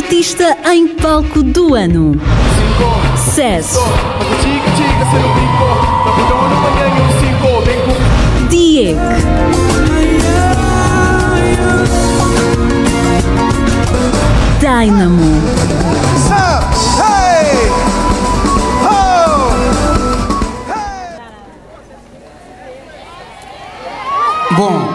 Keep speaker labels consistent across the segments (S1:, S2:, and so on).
S1: Artista em Palco do Ano. Cés. Diego. Dynamo.
S2: Bom,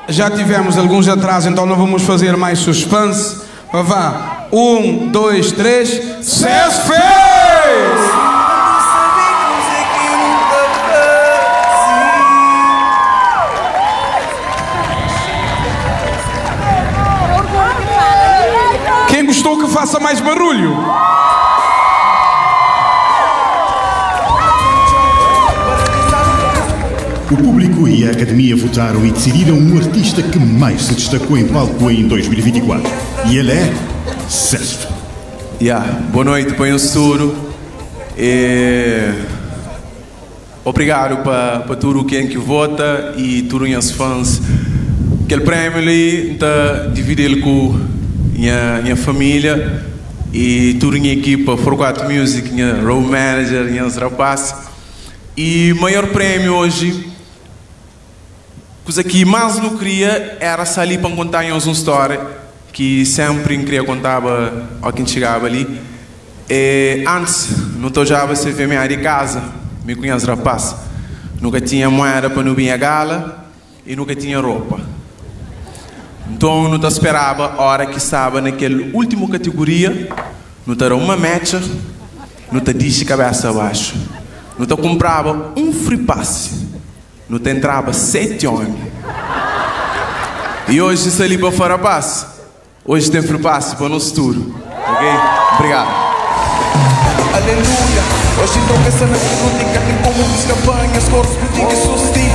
S2: já tivemos alguns atrasos, então não vamos fazer mais suspense. Vá, 1, 2, 3, Cés fez! Quem gostou que faça mais barulho.
S3: O público e a academia votaram e decidiram o artista que mais se destacou em palco em 2024. E ele é Sesf.
S4: Yeah. Boa noite, põe o suro. E... Obrigado para tudo quem que vota e tudo os fãs. Aquele prêmio ali, tá dividir com minha, minha família e toda a minha equipa, 44 Music, minha road manager, minhas rapazes. E o maior prêmio hoje, coisa que mais não queria era sair para contar uma história que sempre queria contar ao quem chegava ali. E antes, não estou já a ser CVMA de casa, me conhece rapaz. Nunca tinha moeda para não vir a gala e nunca tinha roupa. Então não te esperava a hora que estava naquela última categoria, não te era uma mecha, não te disse cabeça abaixo. Não te comprava um free pass, não te entrava 7 homens. E hoje se ali para fora passe, hoje tem free pass para o nosso tour. Ok? Obrigado.
S5: Aleluia. Hoje estou pensando na política, tem como buscar banhas, corpos, boutiques, sustento.